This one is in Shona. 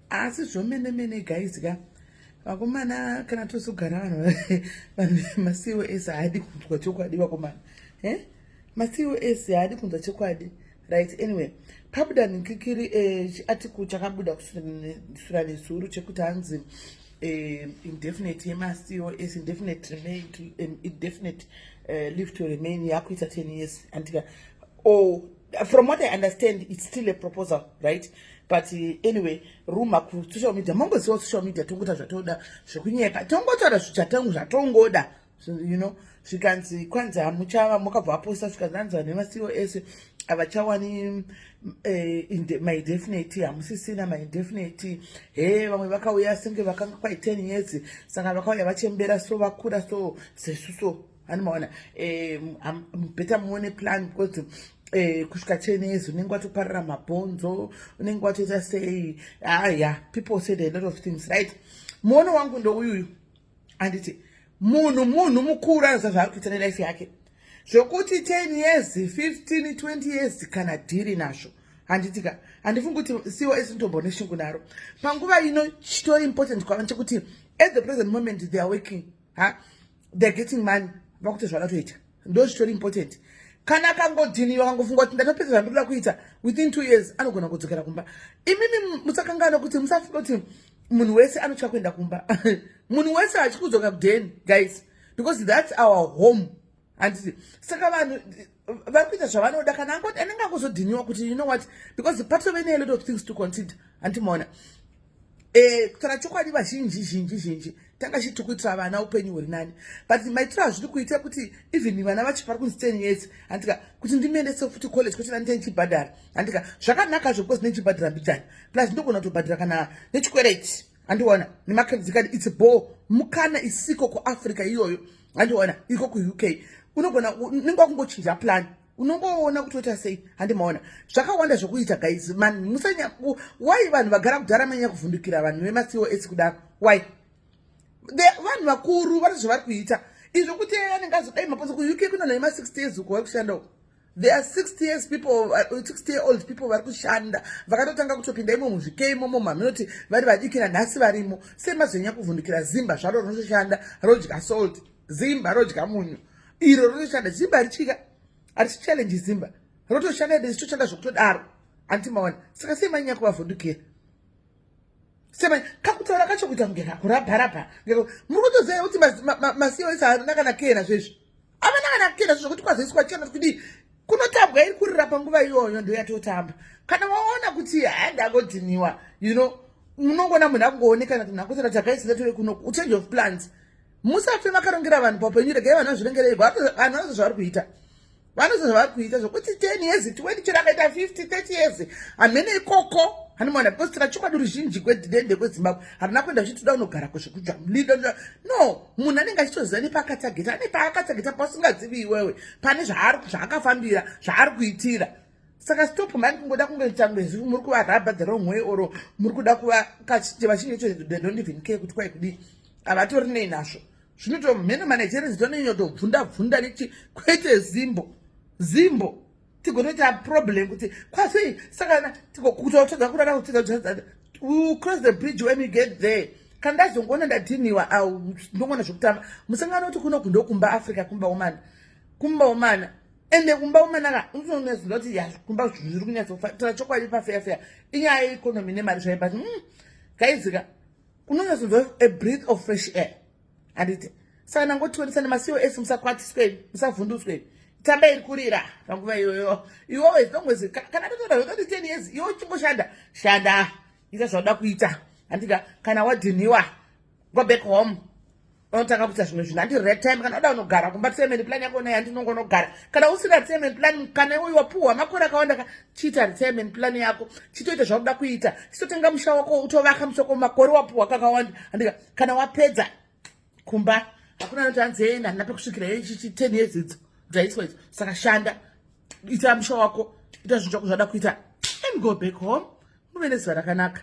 Asi zvomene mene guys ka, vakomana, kana tozogara, vanhu, vanhu maCOS haadi kunzwa chokwadi. Vakomana, maCOS haadi kunzwa chokwadi, right? Anyway, pabuda nikikiri chiarticle chakabuda kusura nezuro chekuti hanzi indefinite yemaCOS, indefinite remain to indefinite leave to remain yakuita 10 years, andika? Or from what I understand, it's still a proposal, right? But anyway, rumour kusocial media, mongoziva social media, tongoita zvatoda, zvekunyepa, tongotaura zvatongoda. Zvikanzi kwanzi hamuchava, makabva aposta, zvikanzi hanzi vanhu vemaCOS havachawani maindefinite, hamusisina maindefinite. He, vamwe vakauya senge vakanga kwai 10 years, saka vakauya vachembera, so vakura, so sesu, so hani maona, better muone plan, because kusvika 10 years unenge watoparira mabhonzo, unenge watoita sei. Aya, people said a lot of things, right? Muono wangu ndouyuyu, handiti? Munhu mukuru anoziva zvaari kuita nelife yake. Zvokuti 10 years, 15, 20 years, kana dhiri nazvo, handitika? Handifungi kuti COS ndombone shingu naro panguva ino. Chitori important kwava chekuti at the present moment they are working, ha, they are getting money, vakuti zvavatoita ndo zvitori important. Kana akangodhiniwa, akangofunga kuti ndatopedza zvandoda kuita, within 2 years anogona kudzokera kumba. Imimi musakangana kuti, musafunga kuti munhu wese anotya kuenda kumba. Munhu wese hachi kudzoka kudheni, guys, because that's our home, handiti? Saka vanhu vari kuita zvavanoda. Kana anenge angozodhiniwa kuti, you know what, because patove ne a lot of things to consider, handimaona? Kutaura chokwadi, vazhinji zhinji zhinji tanga chiti kuitira vana upenyu huri nani, but maitiro azviri kuita kuti even vana vacho pari kunzi 10 years, handika? Kuti ndimuendese futi college, kuti ndandite ndichibhadhara, handika? Zvakanaka zvo, because ndichibhadhara mbijana, plus ndogona kutobhadhara kana nechikwereti, handiona? Nemacredit card, it's bo mukana isiko kuAfrica iyoyo, handiona? Iko kuUK unogona, unenge wakungochinja plan, unongoona kuti oita sei, handimaona? Zvakawanda zvokuita, guys. Man, musanya why vanhu vagara kudhara manyanya kuvhundukira vanhu vemaCOS kudaro? Why? Vanhu vakuru vari zvavari kuita izvo, kuti anenge azodai maposa. KuUK kuna vanhu vema60 years uko vari kushanda uko. There are 60 years people, 60 year old people vari kushanda, vakatotanga kutopinda imo muzvike imomo, maminoti vari vadiki, nanhasi varimo. Semazonyanya kuvhundukira zimba zvaro rinotoshanda, rodya salt, zimba rodya munyu, iro rotoshanda. Zimba rityika, harisi challenge, zimba rotoshanda, richitoshanda zvokutodaro, handimaona? Saka sei manyanya kuvavhundukira? Sema kakutaura kacho kuita kunge kurabharabha. Muri kutoziva kuti maCOS haana kana kena zvezvi, havana kana kena zvokuti kwazoiswa chena kudii, kunotambwa iri kurira panguva iyoyo, ndo yatotamba. Kana waona kuti handakodhiniwa, munongoona munhu akungoonekana kuti munhu akutota takaisira tove kuno, change of plans. Musafe makarongera vanhu paupenyu, regai vanhu vazvirengerei. Vanhu vanoziva zvavari kuita, vanoziva zvavari kuita. Zvokuti 10 years, 20, chero akaita 50, 30 years, hamene ikoko, hanimona? Because tira chokwadi, ruzhinji kwedhende kweZimbabwe harina kuenda uchitoda unogara kuzvekujamlido. No, munhu anenge achitoziva nepaakatageta, ane paakatageta pausingazivi iwewe, pane zvaakafambira, zvaari kuitira. Saka stop mani kungoda kungoita ngezi muri kuvarabha the wrong way, or muri kuda kuvakachinje. Vachinji cho they don't even care kuti kwai kudii, havatori nei nazvo. Zvinoto mhene maNigerians tononyatobvunda bvunda nechi, kwete zimbo zimbo tigotoita problem kuti kwasei. Saka kutotadza kurara kutidza, we cross the bridge when we get there. Kana ndazongoona ndadhiniwa, au ndongoona zvokutamba. Musangano kuti kuno kundokumba Africa, kumba umana, kumba umana. Ende kumba umanaka unozoona kuti ya, kumba zviri kunyatsotora chokwadi pafeya feya, inyaya yeeconomy nemari zvayo. But gaizika unonyatsonzwa a breath of fresh air, handiti? Saka nangotionesa nemaCOS, musakwatiswe, musavhunduswe. Tamba iri kurira panguva iyoyo. Iwowe as kana totora zvototi 10 years, iwe uchingoshanda shanda, ita zvauda kuita, handika? Kana wadhiniwa, go back home, unotanga kuita zvimwe zvinhu, handi? Right time, kana uda unogara kumba, retirement plan yako nayo, handinongonogara. Kana usina retirement plan, kana iwe wapuhwa makore akawanda, chiita retirement plan yako, chitoita zvaunoda kuita, chitotenga musha wako, utovaka musha wako makore wapuhwa kakawanda, handika? Kana wapedza, kumba hakuna anoti hanzi ei, handina pekusvikira ichichi. 10 years idzo dzaiswa idzo. Saka shanda, ita musha wako, ita zvinhu zvako zvada kuita and go back home, muve nezuva rakanaka.